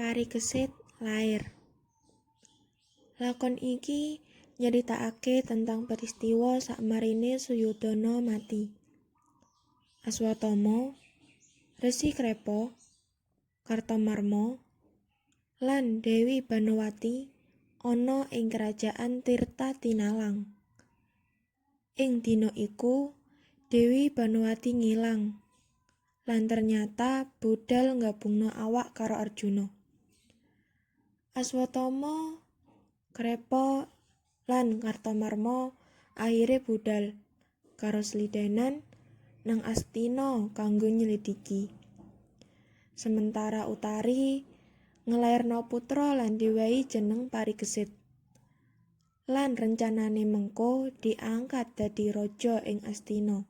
Parikesit lair. Lakon iki nyeritakake tentang peristiwa sakmarine Suyudana mati. Aswatama, Resi Krepa, Kartamarma, lan Dewi Banowati ana ing kerajaan Tirta Tinalang. Ing dina iku Dewi Banowati ngilang lan ternyata budal nggabungno awak karo Arjuna. Aswatama, Krepa, lan Kartamarma akhire budal karo slidenan nang Astina kanggo nyelidiki. Sementara Utari nglairno putra lan diwehi jeneng Parikesit. Lan rencanane mengko diangkat dadi raja ing Astina.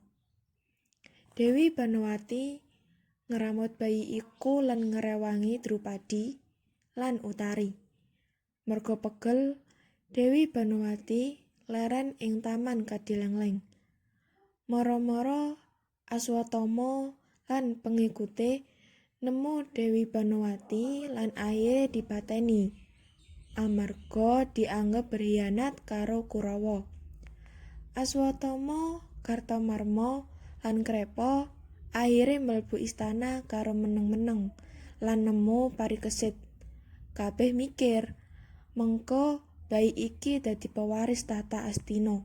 Dewi Banowati ngramut bayi iku lan ngrewangi Drupadi lan Utari. Merga pegel, Dewi Banowati leren ing taman Kadilengleng. Mara-mara Aswatama lan pengikute nemu Dewi Banowati lan akhire dipateni amarga dianggep berkhianat karo Kurawa. Aswatama, Kartamarma, lan Krepa akhire mlebu istana karo meneng-meneng lan nemu Parikesit. Kabeh mikir, mengko bayi iki dadi pewaris tahta Astina.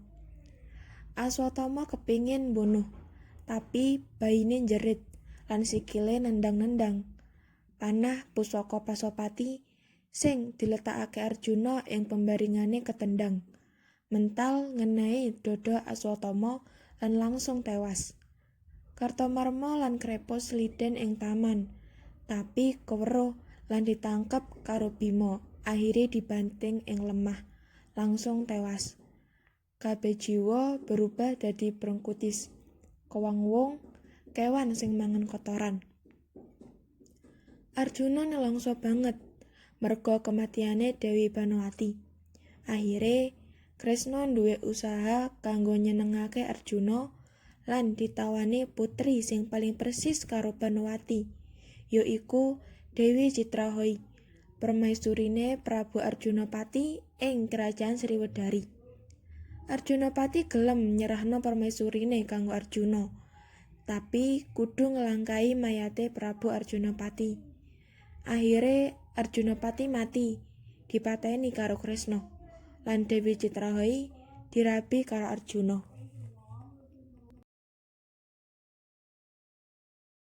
Aswatama kepingin mbunuh, tapi bayine njerit lan sikile nendang-nendang. Panah pusaka Pasopati sing diletakake Arjuna ing pembaringane ketendang, mental ngenai dada Aswatama lan langsung tewas. Kartamarma lan Krepa sliden ing taman, tapi keweruh lan ditangkep karo Bima, akhire dibanting ing lemah, langsung tewas. Kabeh jiwa berubah dadi brengkutis, kowang-wung, kewan sing mangan kotoran. Arjuna nelongso banget merga kematiane Dewi Banowati. Akhire Kresna nduwe usaha kanggo nyenengake Arjuna lan ditawani putri sing paling persis karo Banowati, yaiku Dewi Citrahoi, permaisurine Prabu Arjunapati ing Kerajaan Sriwedari. Arjunapati gelem nyerahno permaisurine kanggo Arjuna, tapi kudu nglangkahi mayate Prabu Arjunapati. Akhire Arjunapati mati, dipateni karo Kresna, lan Dewi Citrahoi dirabi karo Arjuna.